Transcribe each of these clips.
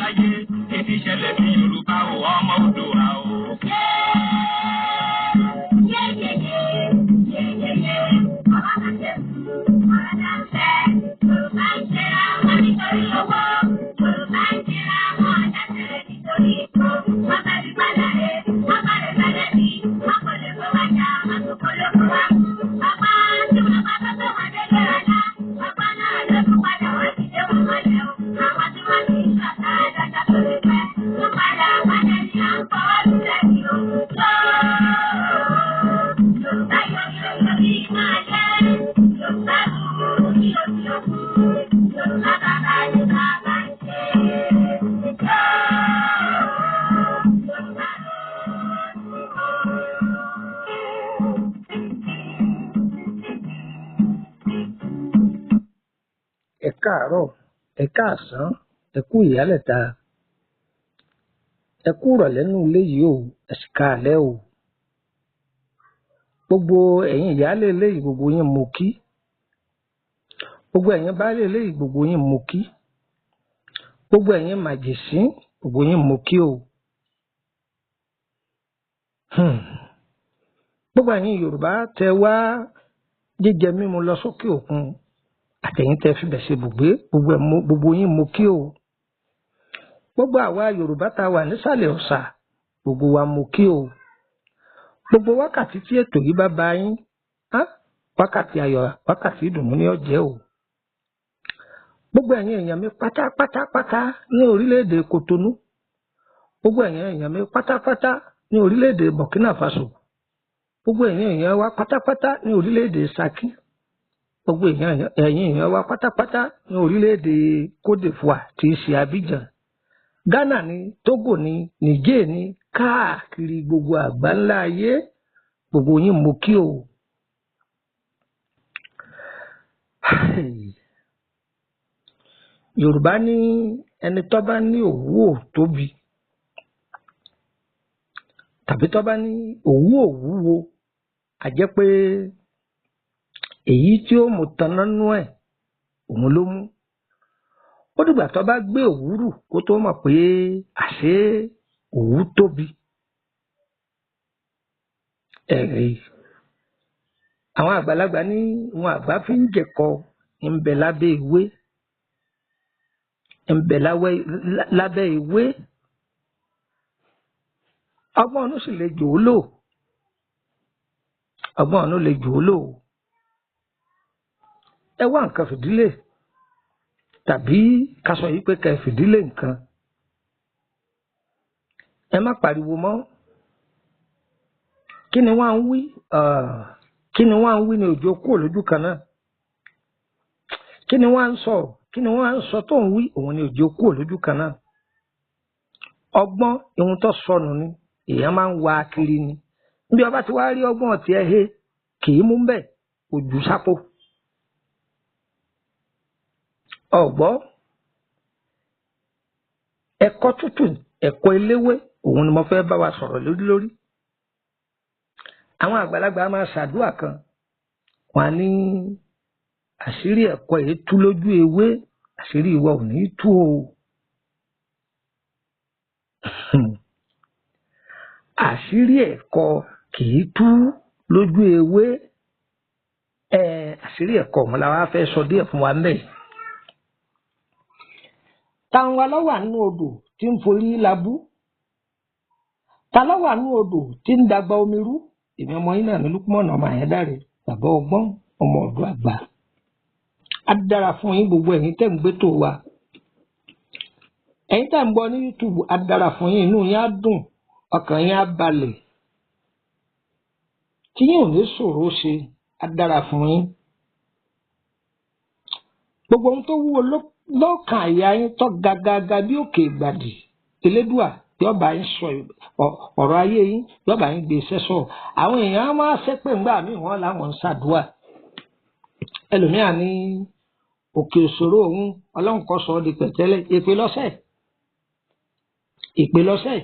láyé, ètí ìṣẹ̀lẹ̀ sí Yorùbá o, ọmọ Oòduà o. Ẹ káàárọ̀, ẹ káàsán, ẹ kú ìyálẹ̀ta, ẹ kú ìrọ̀lẹ́ nínú ilé yìí o, ẹ sì káalẹ́ o. Gbogbo ẹ̀yin ìyáálé ilé yìí, gbogbo yín mo kí. Gbogbo ẹ̀yin baálé ilé yìí, gbogbo yín mo kí. Gbogbo ẹ̀yin màjèṣín, gbogbo yín mo kí o. Gbogbo ẹ̀yin Yorùbá tẹ wá jíjẹ mímu lọ sókè òkun, àtẹ̀yin tẹ fibẹ̀ ṣe bùgbé, gbogbo yín mo kí o. Gbogbo àwa Yorùbá tá wà nísàlẹ̀ ọ̀sà, gbogbo wa mo kí o. Gbogbo wákàtí tí ètò yìí bá bá yín, wákàtí ayọ̀, wákàtí ìdùnnú ni ó jẹ́ o. Gbogbo ẹ̀yin èèyàn mi pátápátápátá ní orílẹ̀-èdè Kotonu, gbogbo ẹ̀yin èèyàn mi pátápátá ní orílẹ̀-èdè Burkina Faso, gbogbo ẹ̀yin èèyàn wa pátápátá ní orílẹ̀-èdè Saki, gbogbo ẹ̀yin èèyàn wa pátápátá ní orílẹ̀-èdè Côte d'Ivoire tí í ṣe Abidjan, Ghana ní, Togo ní, Niger ní, káàkiri gbogbo àgbáńlá ayé, gbogbo yín mo kí o. Yorùbá ní ẹni tó bá ní òwú ò tóbi, tàbí tó bá ní òwú ò wúwo, a jẹ́ pé èyí tí ó mú tanná nú ẹ̀ òun ló mú. Ó dìgbà tó bá gbé òwú rù kó tó mọ̀ pé àṣé òwú tóbi. Ẹ̀rí àwọn àgbàlagbà ní wọn àgbà fi ń jẹ̀kọ ń bẹ lábẹ́ ìwé, ń bẹ lábẹ́ ìwé. Ọgbọ́n ọ̀nù sì lè jò ó lò, ọgbọ́n ọ̀nù lè jò ó lò. Ẹ wá nǹkan fìdílé, tàbí ká sọ yìí pé kẹ́ fìdílé nǹkan. Ẹ má pariwo mọ́. Kí ni wọ́n ń wí? Kí ni wọ́n ń wí ni òjò kúrò lójú kan náà? Kí ni wọ́n ń sọ? Kí ni wọ́n ń sọ tó ń wí? Òun ni òjò kúrò lójú kan náà. Ọgbọ́n ihun tó sọnù ni èèyàn máa ń wá kiri ni. Níbi ọba tí wàá rí ọgbọ́n tí ẹ he kì í mú bẹ́ẹ̀ ojú sápò. Ọ̀gbọ́ ẹ̀kọ́ tútù, ẹ̀kọ́ eléwé, òun ni mo fẹ́ bá wa sọ̀rọ̀ lórí lórí. Àwọn àgbàlagbà máa ṣàdúrà kan, wọ́n á ní àṣírí ẹ̀kọ́ yìí tú lójú ewé, àṣírí ìwọ ò ní tú o. Àṣírí ẹ̀kọ́ kì í tú lójú ewé. Àṣírí ẹ̀kọ́ òun la wá fẹ́ sọ díẹ̀ fún wa ńbẹ̀. Táwọn wa lọ́wọ́ àánú odò tí ń forí labú, ta lọ́wọ́ àánú odò tí ń dàgbà omi rú. Èmi ọmọ yín náà ní Lukman ọmọ Àyándárè, bàbá ọgbọ́n, ọmọ ọ̀dọ́ àgbà. Á dára fún yín gbogbo ẹ̀yin tẹ́ ń gbé tó wa. Ẹ̀yin tẹ́ ń gbọ́ ní YouTube, á dára fún yín, inú yín á dùn, ọkàn yín á balẹ̀. Tí yín ò ní ṣòro ṣe, á dára fún yín. Gbogbo ohun tó wúwo lọ́kàn àyà yín tó gagaga bí òkè ìgbàdì, Elédùà yọba yín sọ ọ̀rọ̀ ayé yín, yọba yín gbé iṣẹ́ sọ. Àwọn èèyàn á máa ṣépè ńgbà míì, wọ́n láwọn ń ṣàdúà. Ẹlòmíà ní òkè òṣòro òun, Ọlọ́run kó sọ ọ́ di pẹ̀tẹ́lẹ̀. Èpè lọ́sẹ̀, èpè lọ́sẹ̀.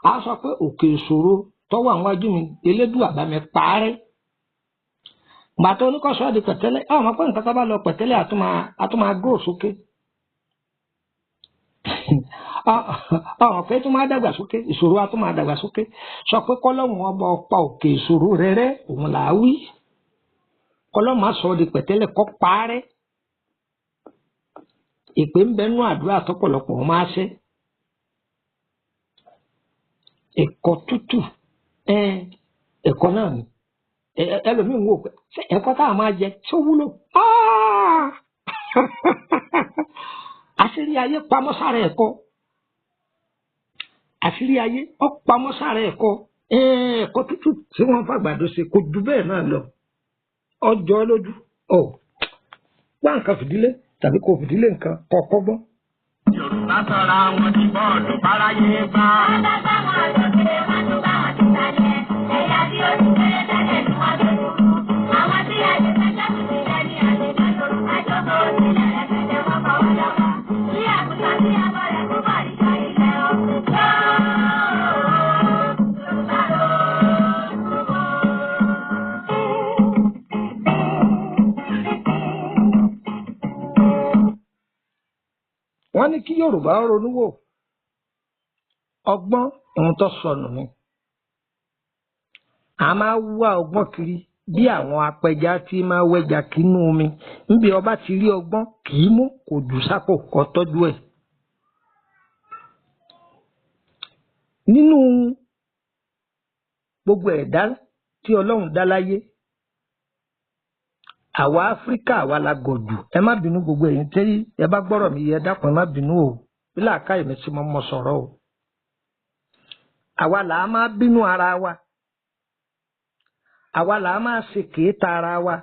A sọ pé òkè ìṣòro tó wà níwájú mi, Elédùà bá mi parẹ́. Gbàtọ́ oníkọ́sọ́ di pẹ̀tẹ́lẹ̀, àwọn ọmọ pé nǹkan tó bá lọ pẹ̀tẹ́lẹ̀ àtún máa gò sókè. Ọ̀hún pé tó máa dàgbà sókè, ìṣòro wa tó máa dàgbà sókè. Sọ pé kọ́lọ́hún ọba ọ̀pá òkè ìṣòro rẹ rẹ́, òun là á wí. Kọ́lọ́hún má sọ ọ́ di pẹ̀tẹ́lẹ̀ kọ́ parẹ́. Ìpè ń bẹ nú àdúrà tọ́pọ̀lọpọ̀ wọn máa ṣe. Ẹ̀kọ́ tútù, ẹ̀kọ́ náà ni. Ẹlòmíì ń wò pé ṣé ẹ̀kọ́ tá a máa jẹ ṣó wúlò? Àṣírí ayé pamọ́ sára ẹ̀kọ́. Àṣírí ayé ó pamọ́ sára ẹ̀kọ́. Ẹ̀kọ́ tútù tí wọ́n fàgbàdo ṣe kò ju bẹ́ẹ̀ náà lọ. Ọjọ́ lójú ọ̀ wá nǹkan fìdílé tàbí kò fìdílé nǹkan kọ̀ọ̀kọ́ gbọ́n. Yorùbá sọra wọn di bọ́ọ̀lù báráyé gbá. Wọ́n bá bá wọn àtòkè, wọ́n tún bá wọn ti sàlẹ̀. Ẹ̀yà tí ó ti kéré tẹ́lẹ̀ ni wọ́n tó dúró. Àwọn tí a lè fẹjọ́ sí sílẹ̀ ní àlejò Yorùbá jókòó sílẹ̀ rẹpẹtẹ wọ́n fọwọ́ lọ́wọ́. Bí àgùntàn tí a bọ̀ rẹ̀ kú bọ̀ nípa ilẹ̀ o. Yorùbá ronú wò. Wọ́n ní kí Yorùbá ronú wò, ọgbọ́n ohun tó sọnù ni. A máa wá ọgbọ́n kiri bí àwọn apẹja tí máa wẹja kínú omi. Níbi ọba ti rí ọgbọ́n kì í mú kò jù sápò kó tọ́jú ẹ̀. Nínú gbogbo ẹ̀dá tí Ọlọ́run dá láyé, àwa Áfíríkà àwa la gọ̀ jù. Ẹ má bínú gbogbo ẹ̀yin tí ẹ bá gbọ́rọ̀ mi yẹ, dákun ẹ má bínú o. Bí làákàyè mi ti mọ́ mọ́ sọ̀rọ̀ o. Àwa là á máa bínú ara wa. Àwa là á máa ṣe kèéta ara wa.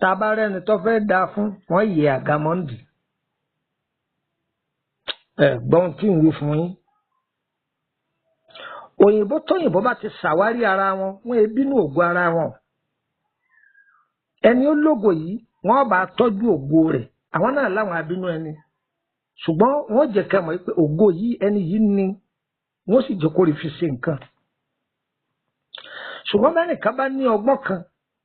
Tá a bá rẹ́ni tó fẹ́ dáa fún, wọ́n yẹ àgàmọ́ǹdì. Ẹ gbọ́n tí ń wí fún yín. Òyìnbó tóyìnbó bá ti ṣàwárí ara wọn, wọ́n e bínú ògo ara wọn. Ẹni ó lógo yìí, wọ́n bá tọ́jú ògo rẹ̀. Àwọn náà láwọn abínú ẹni. Ṣùgbọ́n wọ́n jẹ́ ká mọ̀ pé ògo yìí ẹni yìí ni wọ́n sì jẹ́ kó rí fi ṣe nǹkan. Ṣùgbọ́n bẹ́ẹ̀ nìkan bá ní ọgbọ́n kan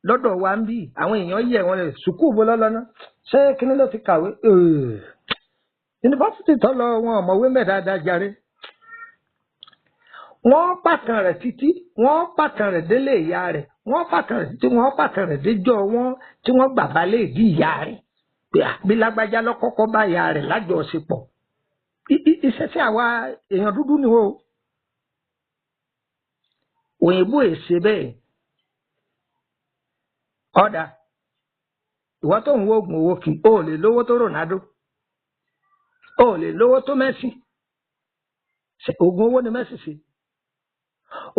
lọ́dọ̀ wa ń bí, àwọn èèyàn yẹ̀ wọ́n lẹ̀ sùkúù bó lọ́lọ́ná. Ṣé kíní ló ti kàwé? Yunifásitì tó lọ wọn ọ̀mọ̀wé mẹ́ dáadáa jàre. Wọ́n pàtàn rẹ̀ títí, wọ́n pàtàn rẹ̀ délé ìyá rẹ̀, wọ́n pàtàn rẹ̀ títí, wọ́n pàtàn rẹ̀ déjọ́ wọn tí wọ́n gbà balẹ̀ ìdí ìyá rẹ̀. Pé bí lágbájá lọ́kọ́kọ́ bá ìyá rẹ̀ lájọṣepọ̀. Iṣẹ́ tí àwa èèyàn dúdú ni o. Òyìnbó èsè bẹ́ẹ̀. Ọ̀dà, ìwọ tó ń wo oògùn owó kì í, o ò lè lówó tó Ronaldo, o ò lè lówó tó Messi. Ṣé oògùn owó ni Messi ṣe?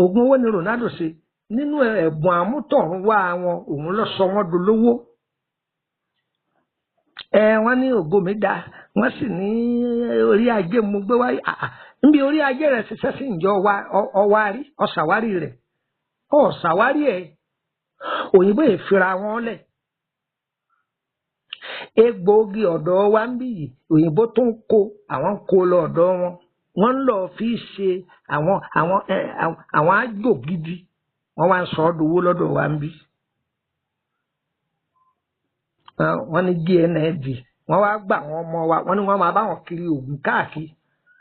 Oògùn owó ni Ronaldo ṣe? Nínú ẹ̀bùn àmútọ̀run wá wọn, òun ló sọ wọ́n dolówó. Wọ́n ní ògo mi da, wọ́n sì ní orí ajé mo gbé wáyé. Níbi orí ajé rẹ̀ ṣiṣẹ́ sí ìjọ ọwárí, ọ̀ṣàwárí rẹ̀. Ọ̀ṣàwárí ẹ̀. Òyìnbó ìfira wọn lẹ̀. Egbòogi ọ̀dọ̀ wa ń bí yìí, òyìnbó tó ń kó, àwọn ń kó lọ ọ̀dọ̀ wọn. Wọ́n ń lọ fi ṣe àwọn àjò gidi. Wọ́n wá ń sọ ọ́ dowó lọ́dọ̀ wa ń bí. Wọ́n ní GNLD. Wọ́n wá gbà wọ́n ọmọ wa. Wọ́n ní wọ́n máa bá wọn kiri ògùn káàkiri.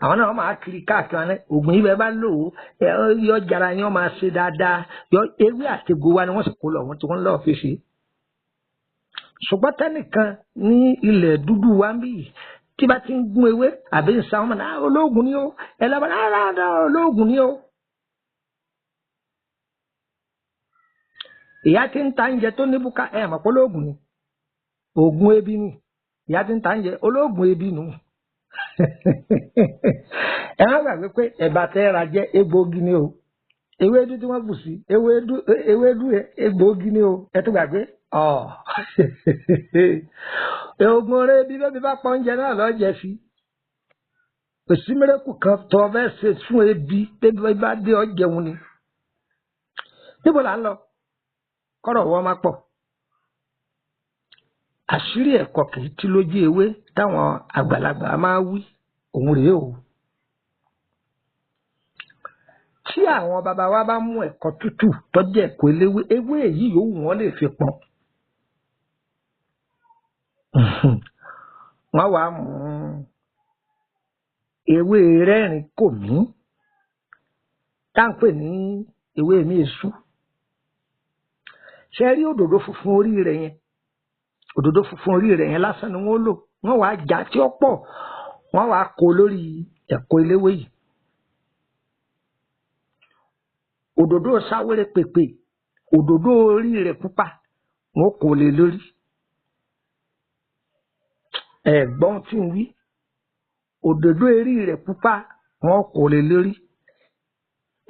Àwọn náà wọ́n máa kiri káàkiri. Wọn ní ògùn yìí bẹ́ẹ̀ bá lò ó, yọ jara yín, wọ́n máa ṣe dáadáa. Yọ ewé àtegbò wa ni wọ́n sì kó lọ, wọ́n tí wọ́n lọ́ọ́ fi ṣe. Ṣùgbọ́n tẹ́nìkan ní ilẹ̀ dúdú wa ń bí yìí, tí bá ti ń gún ewé àbí ń sa wọn náà, olóògùn ni ó, ẹlẹ́bàá náà olóògùn ni ó. Ìyá tí ń ta oúnjẹ tó ní búkà, ẹ mọ̀ pé olóògùn ni. Ògùn ebi ni. Ìyá tí ń ta oúnjẹ, olóògùn ebi nù. Ẹ má gbàgbé pé ẹ̀bà tẹ́ ra jẹ́ egbòogi ni o. Ewédú tí wọ́n bù sí, ewédú egbòogi ni o. Ẹ tún gbàgbé. Ògùn oore ebi bẹ́ẹ̀ bí bá pọ̀ oúnjẹ náà lọ́ọ́ jẹ sí. Kò sí mírẹ́kù kan tó fẹ́ ṣe fún ebi bébí bá dé ọ jẹun ni. Níbo là ń lọ? Kọ́rọ̀ wọ́n má pọ̀. Àṣírí ẹ̀kọ́ kì í tí lójú ewé táwọn àgbàlagbà máa wí, òun rèé o. Tí àwọn bàbá wa bá mú ẹ̀kọ́ tútù tó jẹ́ ẹ̀kọ́ eléwé, ewé èyí yòówù wọ́n lè fi pọn. Wọ́n wàá mú Ewé rẹ́rìn kò mí tá à ń pè ní ewé mi èṣù. Ṣe rí òdòdó funfun orí rẹ̀ yẹn? Òdòdó funfun orí rẹ̀ yẹn lásán ni wọ́n lò. Wọ́n wàá já tí ó pọ̀, wọ́n wàá kó lórí ẹ̀kọ́ eléwé yìí. Òdòdó sáwéré pèpè, òdòdó orí rẹ̀ pupa, wọ́n kò lè lórí. Ẹ̀gbọ́n tí ń wí, òdòdó orí rẹ̀ pupa, wọ́n kò lè lórí.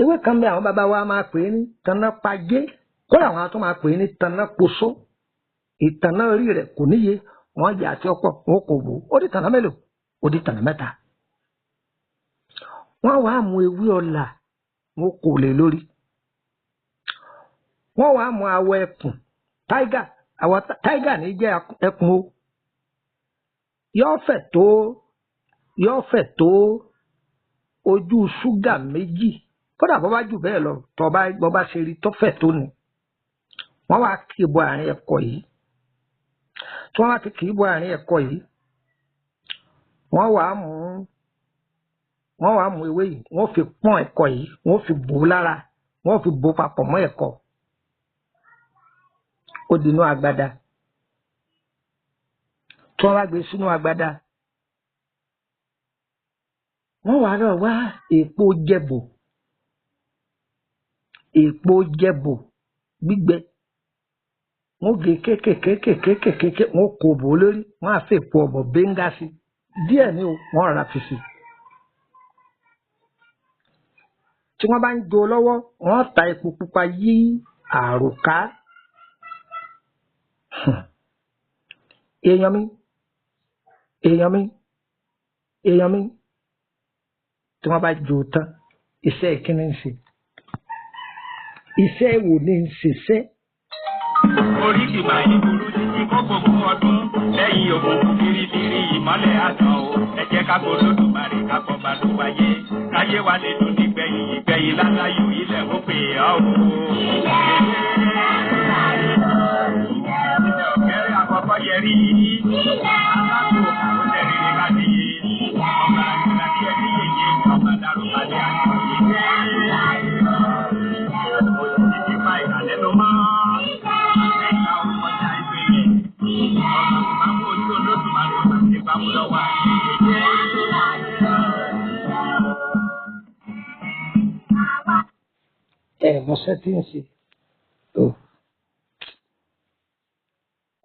Ewé kan bẹ àwọn bàbá wa máa pè é ní tanápajé, kódà àwọn á tún máa pè é ní tanápoṣó. Ìtànná orí rẹ̀ kò níye, wọ́n yà àti ọ̀pọ̀, wọ́n kò bò ó. Ó di tànná mélòó? Ó di tànná mẹ́ta. Wọ́n wàá mú ewé ọ̀là, wọ́n kò lè lórí. Wọ́n wàá mú awọ ẹkùn, táígà, àwọ táígà ní jẹ́ ẹkùn o. Yóò fẹ̀ tó, yóò fẹ̀ tó ojú ṣúgà méjì, kódà bó bá jù bẹ́ẹ̀ lọ, tó bá bó bá ṣe rí tó fẹ̀ tó ni. Wọ́n wá kì í bọ àárín ẹ̀kọ yìí. Tí wọ́n bá ti kì í bọ àárín ẹ̀kọ yìí, wọ́n wàá mú wọ́n wàá mú ewé yìí, wọ́n fi pọ́n ẹ̀kọ yìí, wọ́n fi bò ó lára, wọ́n fi bò ó papọ̀ mọ́ ẹ̀kọ. Ó di inú agbada. Tí wọ́n bá gbé sínú agbada, wọ́n wàá lọ wá èpo jẹ̀bò, èpo jẹ̀bò gbígbẹ. Wọ́n gé kékèkékèkékèké, wọ́n kò bò ó lórí, wọ́n á fi èpo ọ̀bọ̀ bẹ́ńgá sí i. Díẹ̀ ni o, wọ́n rọra fi sí i. Tí wọ́n bá ń jó lọ́wọ́, wọ́n ta epo pupa yí àròká. Èèyàn mi, èèyàn mi, èèyàn mi. Tí wọ́n bá jó tán, iṣẹ́ ìkíni ń ṣe. Iṣẹ́ wo ni ń ṣiṣẹ́? Oríkì máa yí burú títí kó gbogbo ọdún lẹ́yìn òkùnkùn biribiri ìmọ́lẹ̀ àtàn o. Ẹ jẹ́ ká gbọ́ Olódùmarè ká gbọ́ bá ló wáyé. Káyé wa lè dùn nígbẹ̀yìn ìgbẹ̀yìn láláyò ilẹ̀ ó pè ọ́ o. Ilẹ̀ ọ̀kẹ́rẹ́ àkọ́kọ́ yẹrí yìí. Alákòó ó tẹ̀lé ní kábíyé. Ọba àgbàlá bí ẹni yèyé ọba dàrúkàlẹ̀ àti òye. Òjijì ti pa ìkàlẹ́ ló mọ́. Ẹ̀ka ọmọdé àìpéye. Ọba kò máa mú ojú Olódùmarè ọba ti pamọ́ lọ́wọ́ àti yèyé. Ẹ mọṣẹ́ tí ń ṣe. Tó.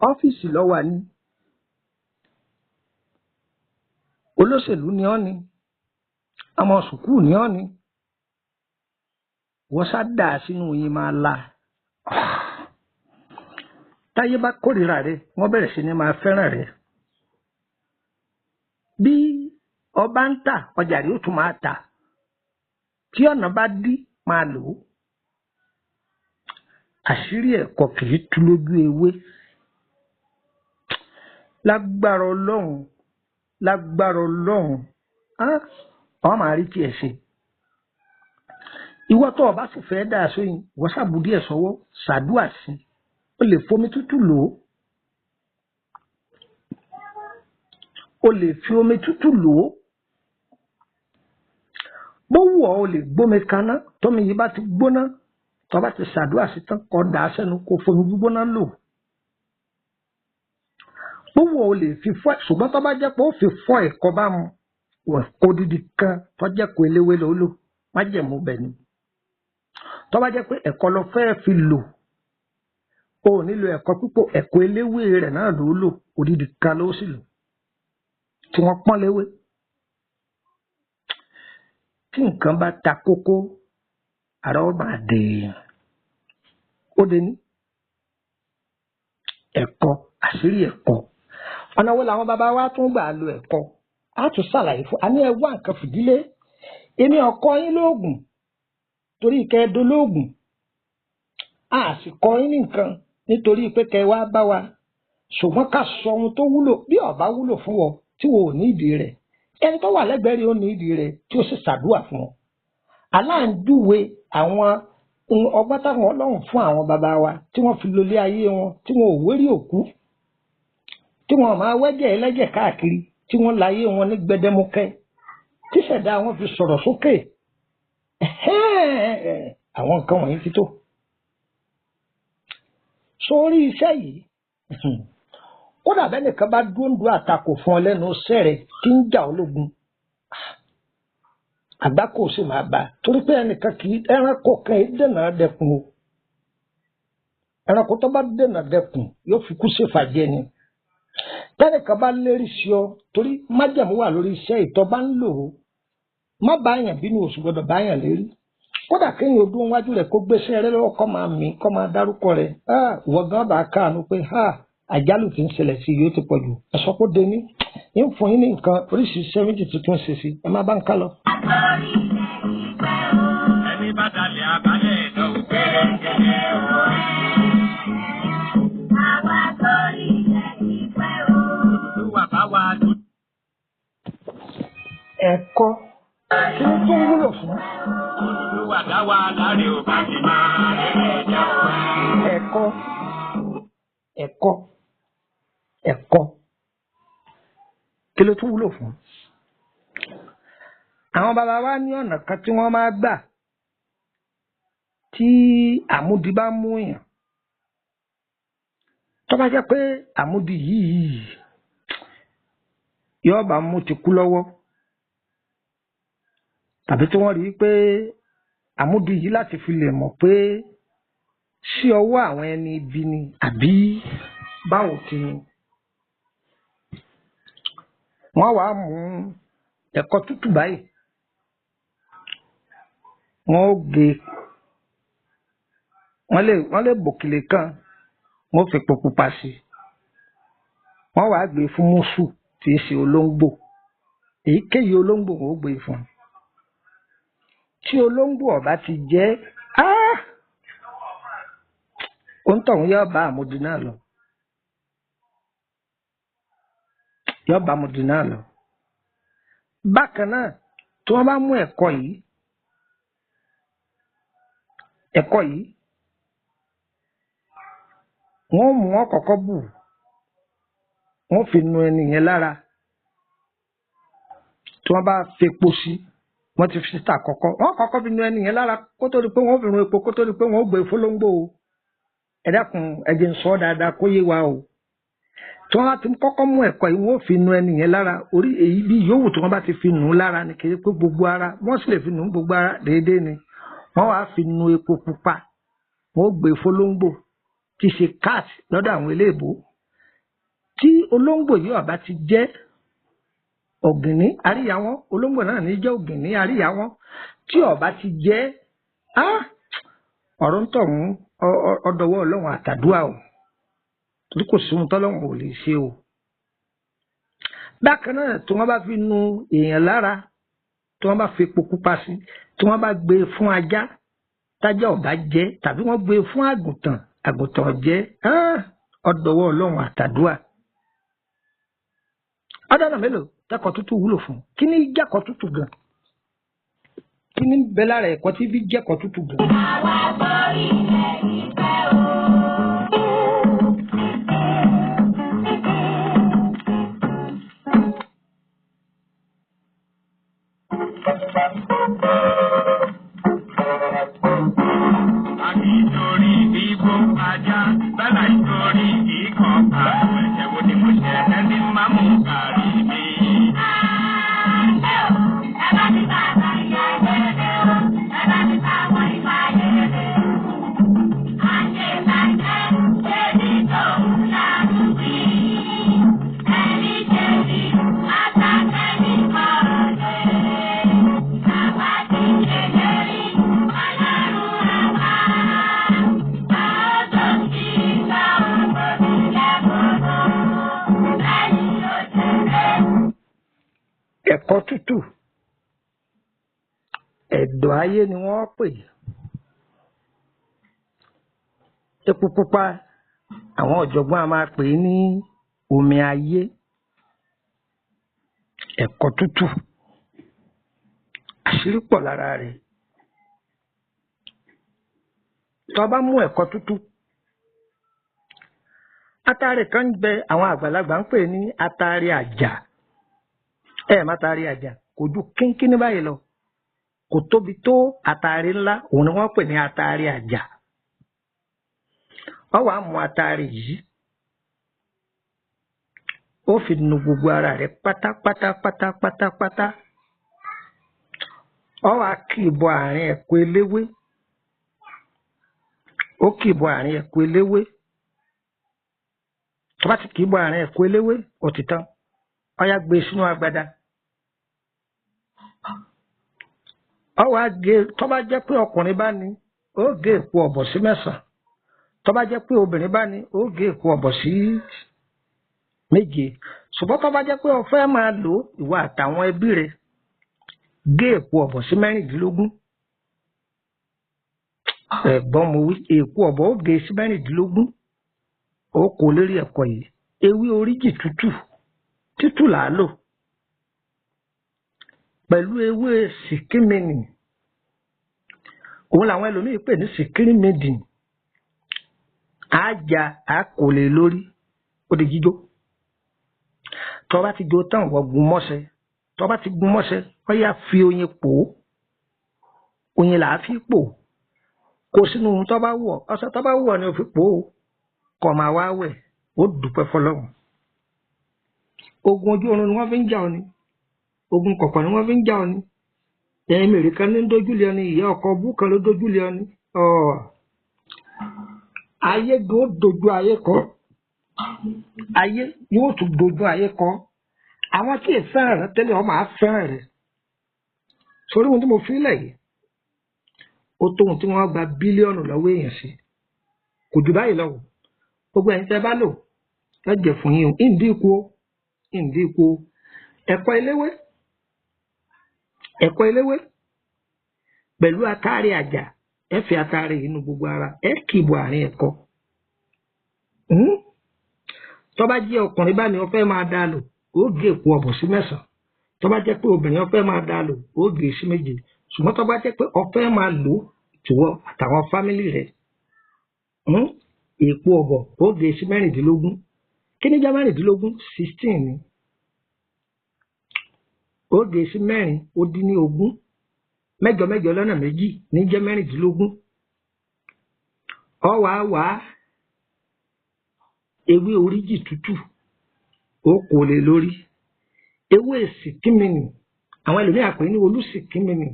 Ọ́fíìsì ló wà ní. Olóṣèlú ni ọ́ ni. Ọmọ sùkúù ni ọ́ ni. Wọ́n sá dà sínú yín máa la. Táyé bá kórìíra rẹ, wọ́n bẹ̀rẹ̀ sí ní máa fẹ́ràn rẹ. Bí ọba ń tà, ọjà rí ó tún máa tà. Tí ọ̀nà bá dí, máa lò ó. Àṣírí ẹ̀kọ́ kì í tú lójú ewé. Lágbára Ọlọ́run, lágbára Ọlọ́run, ọ máa rí tiẹ̀ ṣe. Ìwọ tó o bá sì fẹ́ dà sóyin, wọ́n ṣàbù díẹ̀ sọ́wọ́, ṣàdúà sí i. O lè fomi tútù lò ó. O lè fi omi tútù lò ó. Bó wù ọ́, o lè gbómi kaná. Tómi yìí bá ti gbóná, tó bá ti ṣàdúà sí tán, kó dà á sẹ́nu, kó fomi gbígbóná lò. Bó wù ọ́, o lè fi fọ́, ṣùgbọ́n tó bá jẹ́ pé ó fi fọ́ ẹ̀kọ́ bá mu, wọ̀ kó dídì kan tó jẹ́ kó eléwé ló lò, májẹ̀mú bẹ̀ ni. Tó bá jẹ́ pé ẹ̀kọ́ lọ fẹ́ fi lò, o ò nílò ẹ̀kọ́ púpọ̀, ẹ̀kọ́ eléwé rẹ̀ náà ló lò, odidi kan ló sì lò, tí wọ́n pọ́n léwé. Tí nǹkan bá ta kókó, ara ó máa dè èèyàn. Ó de ní ẹ̀kọ́, àṣírí ẹ̀kọ́. Ọ̀nà wo làwọn bàbá wa tún gbà lo ẹ̀kọ́? A tún ṣàlàyé fún a ní ẹ wá nǹkan fìdílé. Èmi ò kọ́ yín lóògùn torí kẹ́ ẹ dolóògùn. A sì kọ́ yín ní nǹkan nítorí pé kẹ́ ẹ wá bá wa. Ṣùgbọ́n ká sọ ohun tó wúlò bí ó bá wúlò fún ọ tí wo ò ní ìdí rẹ̀. Ẹni tó wà lẹ́gbẹ̀ẹ́ rẹ̀ ó ní ìdí rẹ̀ tí ó sì ṣàdúà fún ọ. Aláǹjúwe àwọn ọgbọ́n táwọn Ọlọ́run fún àwọn bàbá wa tí wọ́n fi lólé ayé wọn, tí wọn ò wérí òkú, tí wọn máa wẹ́jẹ̀ ẹlẹ́jẹ̀ káàkiri, tí wọ́n láyé wọn ní gbẹdẹmukẹ́, Tíṣẹ̀dá wọn fi sọ̀rọ̀ sókè. Àwọn nǹkan wọ̀nyí ti tó. Sórí iṣẹ́ yìí, kódà bẹ́ẹ̀ nìkan bá dúndú àtakò fún ọ lẹ́nu iṣẹ́ rẹ̀ tí ń jà ọ́ lógun, àgbákò sì máa bá a torí pé ẹnìkan kì í ẹranko kan yìí dènà dẹkùn o. Ẹranko tó bá dènà dẹkùn yóò fi kú ṣèfàjẹ ni. Tẹ́nìkan bá lérí sí ọ torí májẹ̀mú wà lórí iṣẹ́ ìtọ́ bá ń lò ó, má bá yàn bínú, oṣù gbọdọ̀ bá yàn lérí. Kódà kéèyàn odún wájú rẹ̀ kó gbéṣẹ́ rẹ̀ lọ́wọ́ kó máa mí kó máa dárúkọ rẹ̀, ìwọ gan bá káàánú pé àjálù tí ń ṣẹlẹ̀ sí yóò ti pọ̀ jù. Ẹ̀sọ́ kó dení ń fún yín ní nǹkan oríṣiríṣi méjì tuntun ṣe sí ẹ má bá ń ká lọ. Ẹni bá dalẹ̀ abalẹ̀ ẹ̀dọ̀ ògbére kẹlẹ́ o. Àwa sórí ilẹ̀ ìpẹ́ o. Olúwa bá wa dùn. Ẹ̀kọ́ kí ló tún wúlò fún? Olúwa dá wa láre ò bá ti máa rẹ̀ jẹ́ o. Ẹ̀kọ́ ẹ̀kọ́ ẹ̀kọ́ kí ló tún wúlò fún? Àwọn bàbá wa ní ọ̀nà kan tí wọ́n máa gbà tí àmúdi bá mú èèyàn. Tó bá jẹ́ pé àmúdi yìí yóò bá mú ti kú lọ́wọ́, tàbí tí wọ́n rí i pé àmúdi yìí láti fi lè mọ̀ pé sí ọwọ́ àwọn ẹni ibi ni àbí báwo ti ni. Wọ́n wàá mú ẹ̀kọ́ tútù báyìí, wọ́n ó gé, wọ́n lè bòkèlè kan, wọ́n fi epo pupa sí i. Wọ́n wàá gbé fún mùsù tí í ṣe olóńgbò. Èyíkéyìí olóńgbò wọ́n ó gbé fún un. Tí olóńgbò ọ̀bá ti jẹ́, òǹtọ̀hún yóò bá àmúdi náà lọ. Yóò bá àmúdi náà lọ. Bákan náà, tí wọ́n bá mú ẹ̀kọ́ yìí, ẹ̀kọ́ yìí, wọ́n mú wọn kọ́kọ́ bù, wọ́n fi nu ẹni yẹn lára. Tí wọ́n bá fepo sí, wọ́n ti fi síta kọ́kọ́, wọ́n kọ́kọ́ fi nu ẹni yẹn lára kó tó di pé wọ́n fi run epo, kó tó di pé wọ́n gbé fólóńgbò o. Ẹ dákun, ẹ jẹ́ n sọ dáadáa kó yé wa o. Tí wọ́n bá ti kọ́kọ́ mú ẹ̀kọ́ yìí, wọ́n fi nu ẹni yẹn lára. Orí èyí bí yòówù tí wọ́n bá ti fi nù ú lára ni, kì í pé gbogbo ara, wọ́n sì lè fi nù ú gbogbo ara déédéé ni. Wọ́n wá fi nu epo pupa, wọ́n gbé fólóńgbò tí ṣe cat lọ́dọ̀ àwọn eléèbó. Tí olóńgbò yìí ọ̀bá ti jẹ́ ọ̀gìnní àríyá wọn, olóńgbò náà ní jẹ́ ọ̀gìnní àríyá wọn. Tí ọ̀bá ti jẹ́, ọ̀rọ̀ ń tọ̀hún ọ̀dọ̀wọ́ Ọlọ́run àtàdúrà o, torí kò sí ohun tọ́lọ́run ò lè ṣe o. Bákan náà, tí wọ́n bá fi nu èèyàn lára, tí wọ́n bá fi epo pupa sí, tí wọ́n bá gbé e fún ajá, tájá ọ̀bá jẹ, tàbí wọ́n gbé e fún àgùntàn, àgùntàn jẹ, ọ̀dọ̀wọ́ Ọlọ́run àtàdúrà. Ọ̀dọ́nà mélòó tẹ́kọ̀ tútù wúlò fún? Kí ni jẹ́kọ̀ tútù gan? Kí ni bẹ lára ẹ̀kọ́ tí bí jẹ́kọ̀ tútù gan? Àwa sórí ilẹ̀ ìpẹ́ o. Àkìtorí bíbó ajá, bẹ́là ìtorí kíkọ́ pàrọ̀ ẹ̀ṣẹ̀ wo ni mo ṣẹ̀ ẹni máa mú kàrí mi. Ẹ o, ẹ bá mi bá bá ìyá ẹgbẹ́ o, ẹ bá mi bá wọn ìwà ẹgbẹ́ o. Àṣẹ ìbàjẹ́ ṣe ní tòun lárúbí. Ẹni ṣe bí àtàkẹ́ni kọ́ọ̀dé. Bàbá ti ṣe lérí ọlọ́run àwa. Bàbá ti sọ òun sílẹ̀ gbogbo. Lẹ́yìn òṣèré. Ẹ̀kọ́ tútù, ẹ̀dọ̀ ayé ni wọ́n pè. Epo pupa, àwọn ọ̀jọ̀gbọ́n a máa pè é ní omi ayé. Ẹ̀kọ́ tútù, àṣírí pọ̀ lára rẹ̀. Tó bá mú ẹ̀kọ́ tútù, atare kan ń bẹ, àwọn àgbàlagbà ń pè ní atare àjà. Ẹ má tari àjà, Kò ju kínkínní báyìí lọ, kò tóbi tó àtàrí ńlá. Òun ni wọ́n pè ní àtàrí àjà. Ó wàá mú àtàrí yìí, ó fi nu gbogbo ara rẹ̀ pátápátá pátápátá. Ó wàá kì í bọ àárín ẹ̀kọ́ eléwé, ó kì í bọ àárín ẹ̀kọ́ eléwé. Tó bá ti kì í bọ àárín ẹ̀kọ́ eléwé, ó ti tán. Ó yá, gbé sínú agbada. Ó wàá gé. Tó bá jẹ́ pé ọkùnrin bá ní, ó gé èpo ọ̀bọ̀ sí 9. Tó bá jẹ́ pé obìnrin bá ní, ó gé èpo ọ̀bọ̀ sí 7. Ṣùgbọ́n tó bá jẹ́ pé o fẹ́ máa lò ìwọ àtàwọn ẹbí rẹ, gé èpo ọ̀bọ̀ sí 16. Ẹ̀gbọ́n mo wí, èpo ọ̀bọ̀ ó gé sí 16. Ó kó lérí ẹ̀kọ́ yìí. Ewé oríjì tútù tútù là á lò pẹ̀lú ewé sìkímìnì. Òun làwọn ẹlòmíín pè ní sìkírímìdì. Á ja, á kò lè lórí, ó di jíjó. Tó bá ti jó tán, wọ́n gun mọ́ṣẹ́. Tó bá ti gun mọ́ṣẹ́, ó yá, fi oyin pò ó. Oyin là á fi pò ó. Kó sínú ohun tó bá wù ọ́, ọṣẹ tó bá wù ọ́ ni o fi pò ó. Kó máa wá wẹ̀, ó dúpẹ́ fọlọ́run. Ogun ojú oorun ni wọ́n fi ń jà ọ́ ni, ogun kọ̀ọ̀kan ni wọ́n fi ń jà ọ́ ni, ẹ̀yin mèrè kan ní dójúlé ọ ni, ìyá ọkọ bú kan ló dójúlé ọ ni. Ayé gan ó dojú ayé kọ, ayé yóò tún dojú ayé kọ. Àwọn tí èèfẹ́ràn rẹ tẹ́lẹ̀, wọ́n máa fẹ́ràn rẹ. Sórí ohun tí mo fi lẹ̀ yìí, ó tó ohun tí wọ́n gba bílíọ̀nù lọ́wọ́ èèyàn sí. Kò jù báyìí lọ o. Gbogbo ẹ̀yin tẹ́ bá lò, ẹ jẹ́ fún yín o. Ìdí ikú o, ìdí ikú o. Ẹ̀kọ́ eléwé, ẹ̀kọ́ eléwé pẹ̀lú atari àjà. Ẹ fi atari inú gbogbo ara, ẹ kì í bọ àárín ẹ̀kọ́. Tó bá jẹ́ ọkùnrin bá ní ó fẹ́ máa dá lò, ó gé èpo ọ̀bọ̀ sí 9. Tó bá jẹ́ pé obìnrin ó fẹ́ máa dá lò, ó gé sí 7. Ṣùgbọ́n tó bá jẹ́ pé ó fẹ́ máa lò tìwọ àtàwọn fámìlì rẹ̀, èpo ọ̀bọ̀ ó gé sí 16. Kí ni jẹ́ 16? 16 ni. Ó gé sí 16, mẹ́jọ mẹ́jọ lọ́nà méjì ní jẹ́ 16. Ó wàá wá ewé oríjì tútù, ó kò lè lórí. Ewé sìkímìnì, àwọn ẹlòmíà pè ní olùsìkímìnì,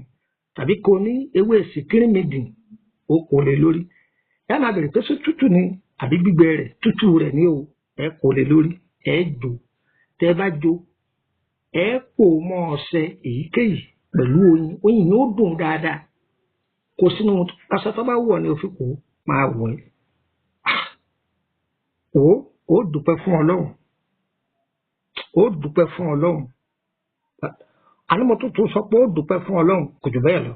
tàbí kò ní ewé sìkírímìdì, ó kò lè lórí. Ẹ máa bèrè pé ṣé tútù ni àbí gbígbẹ rẹ̀? Tútù rẹ̀ ní o. Ẹ kò lè lórí, ẹ jò. Tẹ bá jò, ẹ pò mọ́ ọṣẹ èyíkéyìí pẹ̀lú oyin. Oyin yóò dùn dáadáa. Kò sínú aṣọ tó bá wù ọ́ ní òfin kò máa wọ̀ ẹ́. Ó dúpẹ́ fún Ọlọ́run, ó dúpẹ́ fún Ọlọ́run. Àní mo tuntun sọ pé ó dúpẹ́ fún Ọlọ́run, kò jù bẹ́ẹ̀ lọ.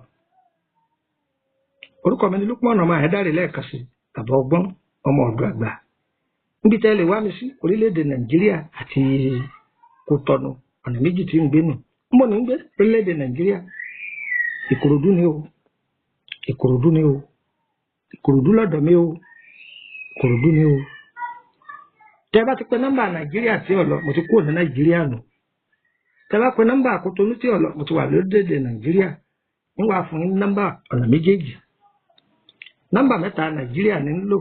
Orúkọ mi ni Lukman ọmọ Àyádáre, lẹ́ẹ̀kan sí, bàbá ọgbọ́n, ọmọ ọ̀dọ̀ àgbà. Níbi tẹ́ lè wá mi sí, orílẹ̀-èdè Nàìjíríà àti Kòtọ́nù, ọ̀nà méjì tí ń gbé nù. Ń bọ̀ ní ń gbé orílẹ̀-èdè Nàìjíríà. Ìkòròdú ni o, Ìkòròdú ni o, Ìkòròdú lọ́dọ̀ mi o, Ìkòròdú ni o. Tẹ́ bá ti pe nọ́mbà Nàìjíríà tí ò lọ, mo ti kúrò ní Nàìjíríà nù. Tẹ́ bá pe nọ́mbà Kòtọ́nù tí ò lọ, mo ti wà lórílẹ̀-èdè Nàìjíríà. Ń wá fún yín nọ́mbà ọ̀nà méjèèjì. Nọ́mbà mẹ́ta Nàìjíríà ní ń lò,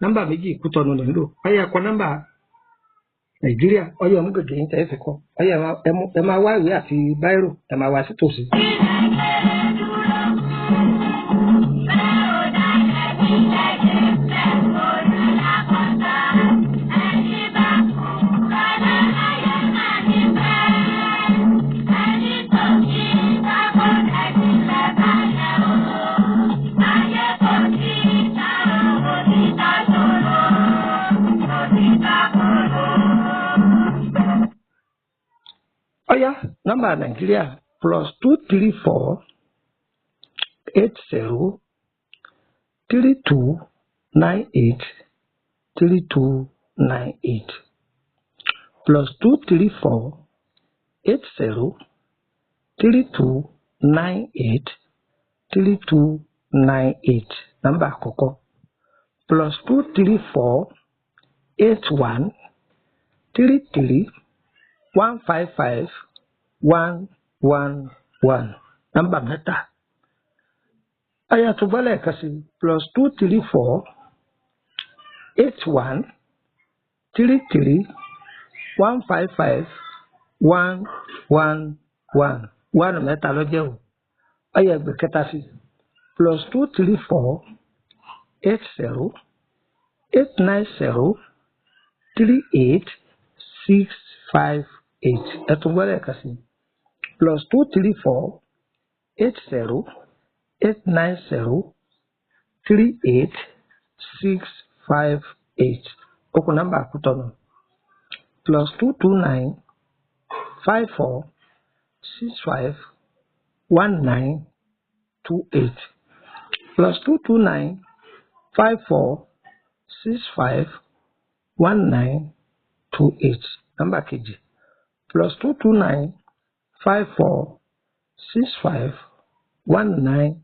nọ́mbà méjì Kútọ́nù ní ń lò. Ọyẹ, ẹ̀kọ́ nọ́mbà Nàìjíríà. Ọyẹ, ọmú gègé yín tẹ́ ẹ fi kọ́. Ọyẹ, ẹ máa wá ìwé àti báírò, ẹ máa wá sí tòsí. Ọyá, nọ́mbà Nàìjíríà: +234 80 32 98 32 98, +234 80 32 98 32 98, nọ́mbà àkọ́kọ́. +234 81 33 155 1. 1 1, nọ́mbà mẹ́ta. Ayatollah lẹ́ẹ̀kan sí +234 81 33 155 1 1 1, 1 mẹ́ta ló jẹ́ o. Ọyẹ ẹgbẹ́ kẹta sí +234 80 890 38 658. Ẹtún gbọ́dọ̀ ẹ̀ka sí +234 80 890 38 658. Okùn nọ́mbà àkútọ̀nù +229 54 65 19 28, +229 54 65 19 28. Nọ́mbà kejì +229 54 65 19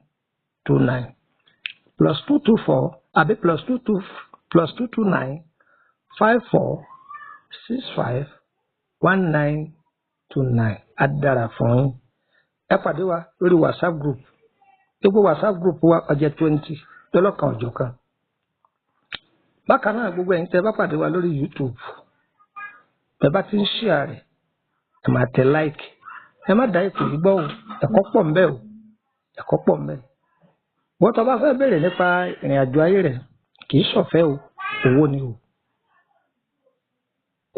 29, +224 àbí +229 54 65 19 29. Á dára fún yín. Ẹ pàdé wa lórí WhatsApp group. Gbogbo WhatsApp group wa ọjọ́ 20 lọ́lọ́kan ọ̀jọ̀kan. Bákan náà gbogbo ẹ̀yin tẹ́ bá pàdé wa lórí YouTube, tẹ́ bá ti ń share rẹ̀, ẹ máa tẹ like. Ẹ má dá ètò yìí gbọ́ o, ẹ̀kọ́ pọ̀ ńbẹ̀ o, ẹ̀kọ́ pọ̀ ńbẹ̀. Wọ́n tó bá fẹ́ béèrè nípa ìrìn àjò ayé rẹ̀, kì í ṣọ̀fẹ́ o, owó ni o.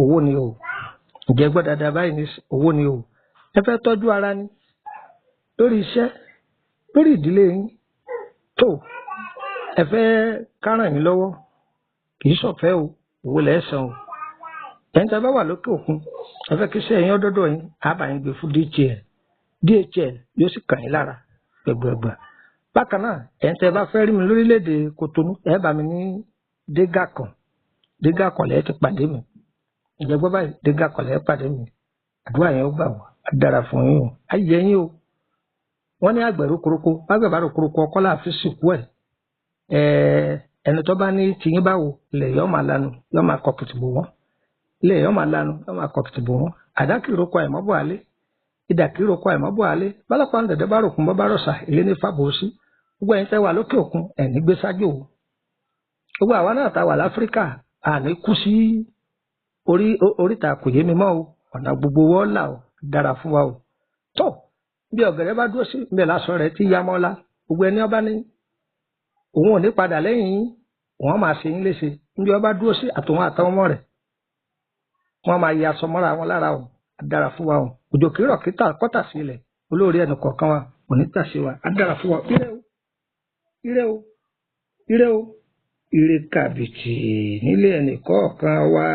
Owó ni o. Ǹjẹ́ gbọ́ dáadáa báyìí ní owó ni o. Ẹ fẹ́ tọ́jú ara ni lórí iṣẹ́, lórí ìdílé yín tó ẹ fẹ́ káràn yín lọ́wọ́, kì í ṣọ̀fẹ́ o, owó lẹ́ san o. Ẹ̀yin tí a bá wà lókè òkun, ẹ fẹ́ kí iṣẹ́ yín ọdọ́dọ̀ yín, á bá yín gbé fún DHL. DHL yóò sì kàn yín lára gbẹ̀gbẹ̀gbẹ̀. Bákan náà, ẹ̀yin tí ẹ bá fẹ́ rí mi lórílẹ̀‐èdè Kòtónú, ẹ bá mi ní Dégàkàn. Dégàkàn lẹ́ẹ̀ ti pàdé mi. Ǹjẹ́ gbọ́ báyìí, Dégàkàn lẹ́ẹ̀ pàdé mi. Àdúrà yẹn ó gbà wá, á dára fún yín o, á yẹ yín o. Wọ́n ní àgbẹ̀rú koroko, bágbẹ̀bárò koroko ọkọ́ láàfin sìnkú ẹ̀. Ẹni tó bá ní tiyín báwo, ilẹ̀ yóò máa lanu, yóò máa kọ kìtìbò wọ́n. Ilẹ̀ yóò máa lanu, yóò máa kọ kìtìbò wọ́n. Àdákìrókọ àìmọ́bọ̀ alé, ìdàkìrókọ àìmọ́bọ̀ alé, bálọ̀pá ń dẹ̀dẹ̀ bá ròkun bọ́ bá rọ̀ṣà, ilé ní fàbọ̀ sí. Gbogbo ẹ̀yin tẹ́ wà lókè òkun, ẹ̀ ní gbé sájò o. Gbogbo àwa náà ta wà láfíríkà, àní kú sí oríta kò yé mi mọ́ o. Ọ̀nà gbogbo wọ́n là o, dára fún wa o. Tó bí ọ̀gẹ̀rẹ̀ bá dúró sí ibẹ̀ lásán rẹ̀ tí ya mọ́lá. Gbogbo ẹni ọba ní òun ò ní padà lẹ́yìn yín, wọ́n máa ṣe yín léṣe. Níbi ọba dúró sí àtòun àtàwọn ọmọ rẹ̀, wọ́n máa ya aṣọ mọ́ra wọn lára o. Á dára fún wa o. Òjò kìírọ̀ kíta kọ́tà sí ilẹ̀, olórí ẹnì kọ̀ọ̀kan wa kò ní tà sí wa. Á dára fún wa. Ire o, ire o, ire o, ire kàbìtì nílé ẹnì kọ̀ọ̀kan wa.